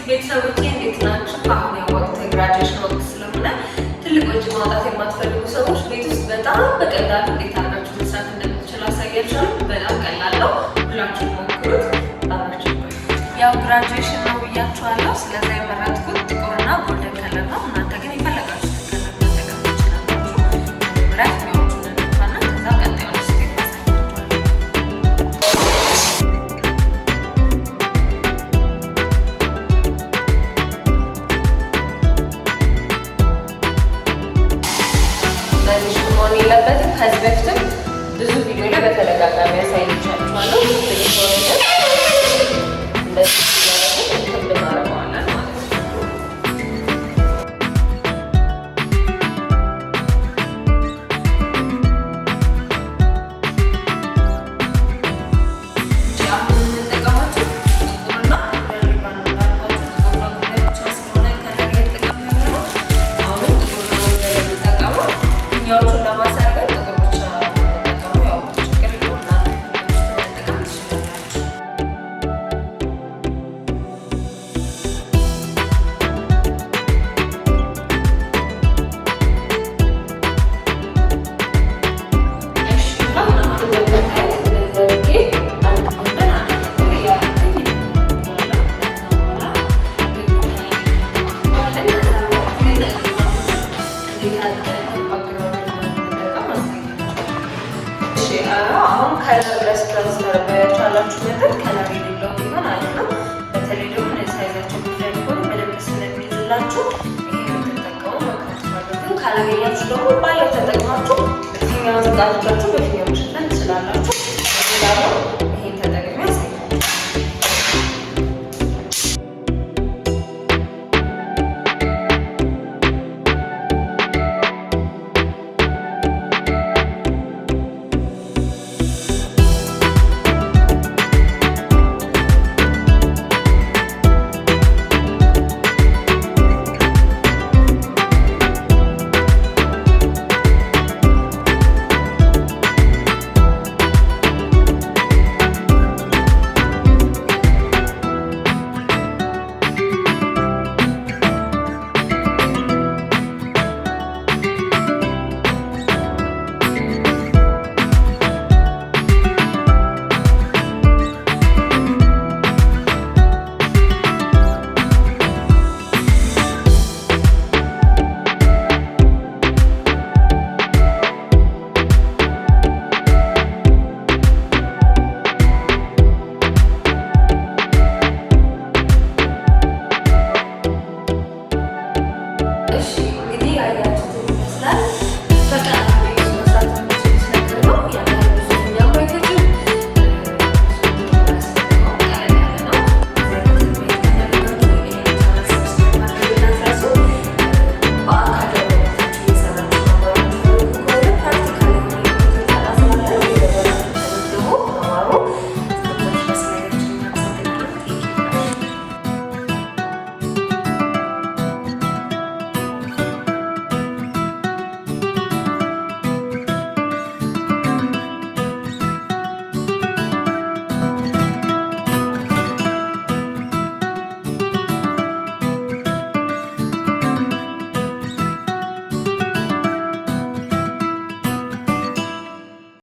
ቤተሰቦቼ፣ እንዴት ናችሁ? አሁን ወቅት graduation ወቅት ስለሆነ ትልቅ ወጪ ማውጣት የማትፈልጉ ሰዎች ቤት ውስጥ በጣም በቀላሉ እንዴት አድርጋችሁ መስራት እንደምትችሉ አሳያችኋለሁ። በጣም ቀላል ነው። ሁላችሁም ሞክሩት። አብራችሁ ቆዩ። ያው graduation ነው ብያችኋለሁ። ስለዛ የመረጥኩት ጥቁርና golden color ነው። እናንተ ግን የፈለጋችሁትን color መጠቀም ትችላላችሁ። መጀመሪያ ፊኛዎቹን እንድፋና ከዛ ቀጣዩን step አሳያችኋለሁ። በዚህ መሆን የለበትም። ከዚህ በፊትም ብዙ ቪዲዮ ላይ በተደጋጋሚ ያሳይቻችኋለሁ። ትንሽ ሆነ ግን እንደዚህ እያደረግን ክብ እናደርገዋለን ማለት ነው። አሁን የምንጠቀማቸው ጥቁርና ሪባን እንዳልኳችሁ ጥቁርና golden ብቻ ስለሆነ color እየተጠቀምን ያለነው። አሁንም ጥቁርና golden የምንጠቀመው ፊኛዎቹን ለማሰር ግን ጥቁር ብቻ የምንጠቀመው ያው ችግር የለውም። እናንተ መጠቀም ትችላላችሁ። እሺ፣ አሁን እንደምታዩት እንደዚህ አድርጌ አንድ golden፣ አንድ ጥቁር እያደረግን ከዛ በኋላ እንዴት አድርገን background እንደምንጠቀም አሳያችኋለሁ። እሺ፣ አሁን colorless ፕላስተር በቻላችሁ መጠን color የሌለው ቢሆን አሪፍ ነው። በተለይ ደግሞ እነዚህ size ኣቸው ከፍ ያለ ከሆነ በደንብ ስለሚይዝላችሁ ይሄ ብትጠቀሙ መክራችኋለሁ። ግን ካላገኛችሁ ደግሞ ባለው ተጠቅማችሁ ፊኛውን ዝቅ አድርጋችሁ በፊኛው